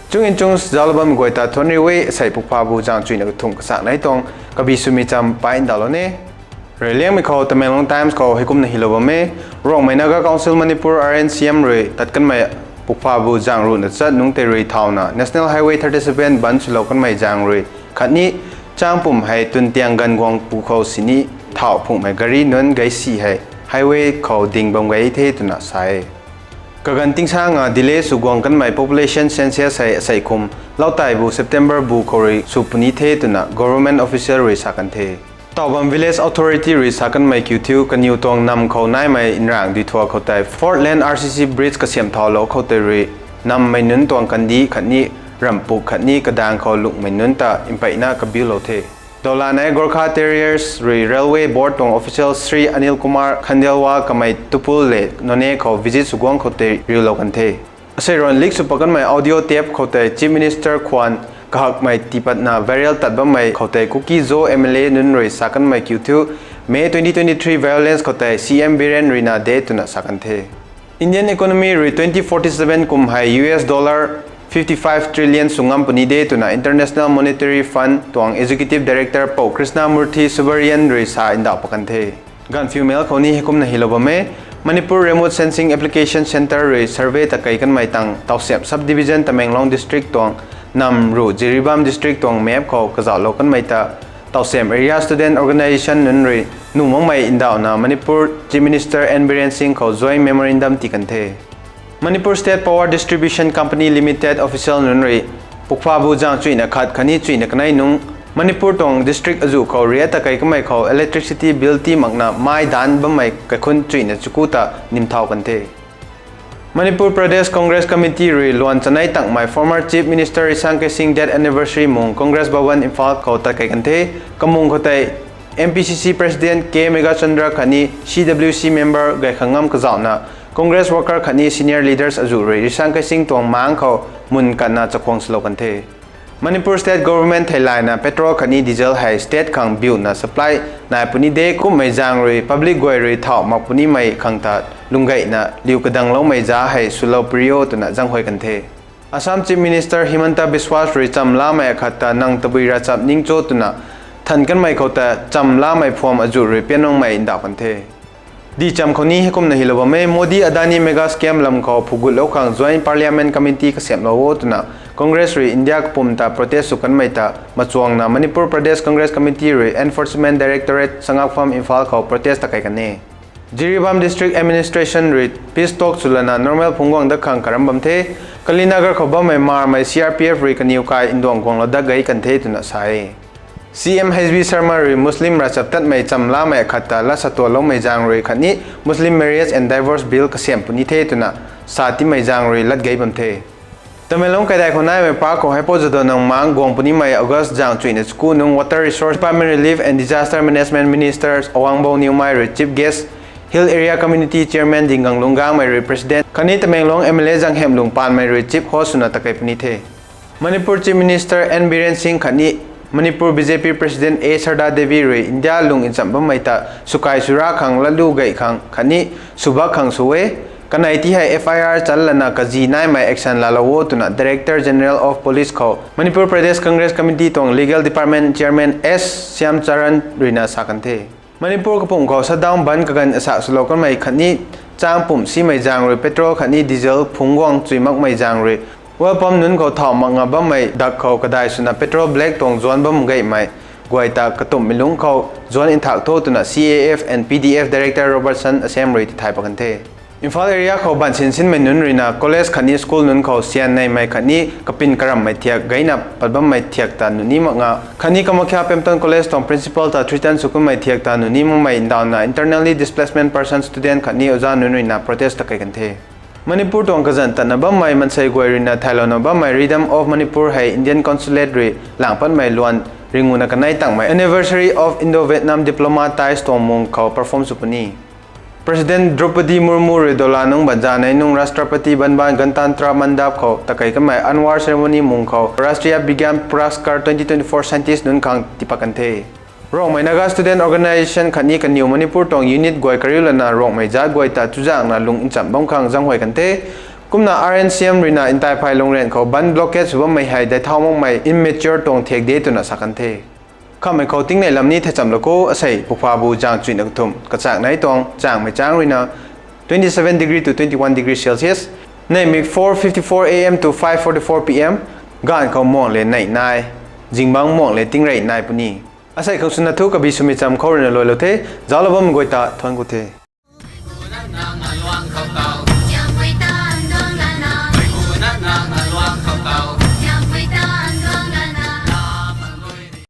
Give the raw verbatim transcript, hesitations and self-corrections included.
Chung in chung zauc bam guay ta thuanc ri e. Sei pukpha bu zang chuina kathumh kasa nei tuang kabi swmei cham pai ndauhlou ne. Reyliangmei khou Tamenglong Times khou heikumna hylou bam e. Rongmei Naga Council Manipur, R N C M rui tat kanmei pukpha bu zang ruhna chat nungc tei rui thauna National Highway thirty seven ban swlou kanmei zaeng rui khatni changpumc hei tun tiang ganv guang pu khou sini thau phunghmei gari nunc gei si hei highway khou ding bam gei the twna sa e. Kaganv tingsaeng a delay sw guang kanmei population census hei asei kum lau tei bu September bu khou rui sw puni the twna government official rui sa kan the. Taw bam Village Authority rui sa kanmei kiu thiu kaniw tuang nam khou naimei nrang duithuak khou tei Fourth Lane R C C bridge kasiamh thaulou khou tei rui nammei nunc tuang kandih khatni ramh puk khatni kadaeng khou lunghmei nunc ta mpeyna kabiulou the. Dawlanei Gorkha Terriers rui Railway Board tuang official Shri Anil Kumar Khandelwal kamei Tupul le Noney khou visit sw guang khou tei riulou kan the. Asei ruan leak sw pat kanmei audio tape khou tei Chief Minister khwan kahakmei tiipatna viral tat bammei khou tei Kuki-Zo M L A nunc rui sa kanmei kiu thiu May twenty twenty-three violence khou tei C M Biren ruina de twna sa kan the. Indian economy rui twenty forty-seven kum hei U S dollar fifty-five trillion sw ngam puni de twna International Monetary Fund tuang Executive Director Pou Krishnamurthy Subrahmanyam rui sa ndauh pat kan the. Ganv fiu mail khou ni heikumna hylou bam e. Manipur Remote Sensing Application Centre rui survey takei kanmei tang Tawsem Subdivision, Tamenglong District tuang nam ruh Jiribam District tuang map khou kazauhlou kanmei ta Tawsem Area Student Organisation nunc rui nuh makmei ndauhna Manipur Chief Minister N Biren Singh khou joint memorandum tii kan the. Manipur State Power Distribution Company Limited official nunc rui pukpha bu zang chuina khat khatni chuina kanei nungc Manipur tuang district azuh khou riat takei kamei khou electricity bill tii makna mai danc bammei kaikhun chuina chaku ta nimthau kan the. Manipur Pradesh Congress Committee rui luan chanei tangmei former Chief Minister Risang Keishing death anniversary mung Congress Bhavan Imphal khou tatkei kan the. Kamung khou tei M P C C President K Meghachandra khatni C W C member Gaikhangam kazauhna Congress worker khatni senior leaders azuh rui Risang Keishing tuang maengc khou mun kanna chakhwang swlou kan the. Manipur State Government theilayna petrol khatni diesel hei state khang biuna supply nai puni de kummei zaeng rui public guay rui thauh mak punimei khang ta lunggayna liu kadangloumei za hei swlou prio twna zaenghuay kan the. Assam Chief Minister Himanta Biswas rui chamlamei akhat ta nang tabui ravchap ning cho twna than kanmei khou ta chamlamei phuam azuh rui pianungmei ndauh kan the. Dih cham khou ni heikumna hylou bam e. Modi Adani mega scam lam khou phugutlou khang Joint Parliament Committee kasiamhlou o twna Congress rui India kapwm ta protest sw kanmei ta machuangna Manipur Pradesh Congress Committee rui Enforcement Directorate Sangakpham Imphal khou protest takei kan e. Jiribam District Administration rui peace talk swlana normal phungc guang dat khang karam bam the. Kalinagar khou bammei marmei C R P F rui kaniw kai nduang guanglou dat gei kan the twna sa e. C M H B Sharma rui Muslim ravchaptatmei chamlamei akhat ta lat satuanloumei zaeng rui khatni Muslim Marriage and Divorce Bill kasiam puni the twna sa tiimei zaeng rui lat gei bam the. Tamenglong kaidai khou naimei park khou Haipo Jadonang maengc guang punimei August zaeng chuina chaku nungc Water Resource Department Relief and Disaster Management Minister Awangbou Newmai rui Chief Guest, Hill Area Community Chairman Dingang Lunggangmei rui President khatni Tamenglong M L A Zanghemlung Panmei rui Chief Host swna takei puni the. Manipur Chief Minister N Biren Singh khatni Manipur B J P President A Sharda Devi rui India lung ncham bammei ta swkai swra khang latlu gei khang khatni swbak khang sw e. Kanei ti hei F I R chan lana kazi naimei action laalou o twna Director General of Police khou Manipur Pradesh Congress Committee tuang Legal Department Chairman S Shyamcharan ruina sa kan the. Manipur kapwm khou shutdown ban kaganv asak swlou kanmei khatni chang pumc simei zaeng rui petrol khatni diesel phungc guang chui makmei zaeng rui oil pump nunc khou thau maknga bammei dak khou kadai swna petrol black tuang zuanc bam gaymei guay ta katumhmei lungc khou zuanc nthak tho twna C A F and P D F Director Robertson Asem rui tithay pat kan the. Imphal area khou bansin sinmei nunc ruina college khatni school nunc khou syan neymei khatni kapin karammei thiak geyna pat bammei thiak ta nuni maknga khatni Kamakhya Pemton College tuang principal ta threaten sw kanmei thiak ta nuni makmei ndauhna internally displacement person student khatni oja nunc ruina protest takei kan the. Manipur tuang kazanc tatna bammei mansei guay ruina thaylouna bammei Rhythm of Manipur hei Indian Consulate rui lang patmei luan ringuna kanei tangmei Anniversary of Indo-Vietnam Diploma Ties tuang mung khou perform sw puni. President Droupadi Murmu rui dola nungc banzanei nungc Rashtrapati Bhavan Ganatantra Mandap khou takei kanmei Anwar Ceremony mung khou Rashtriya Vigyan Puraskar twenty twenty-four scientist nunc khang tiipat kan the. Rongmei Naga Student Organisation khatni kaniw Manipur tuang unit guay kariu lana Rongmei zaat guay ta chuzaenghna lung nchamh bam khang zaenghuay kan the. Kumna R N C M ruina Ntaiphay Lungrian khou bandh blockade sw bammei hei daithau makmei immature tuang thek de twna sa kan the. Khamhmei khou tingnei lam ni theicham lou kho. Asei pukpha bu zaeng chuina kathumh kachak nei tuang chaengmei chaeng ruina twenty seven degree to twenty one degree Celsius, neihmik four fifty four A M to five forty four P M, gaanv khou muang le neih nai, zingbangc muang le tingrey nai puni. Asei khang swna thu kabi swmei cham khou ruina luailou the. Zauclou bammei guay ta thuanc ku the.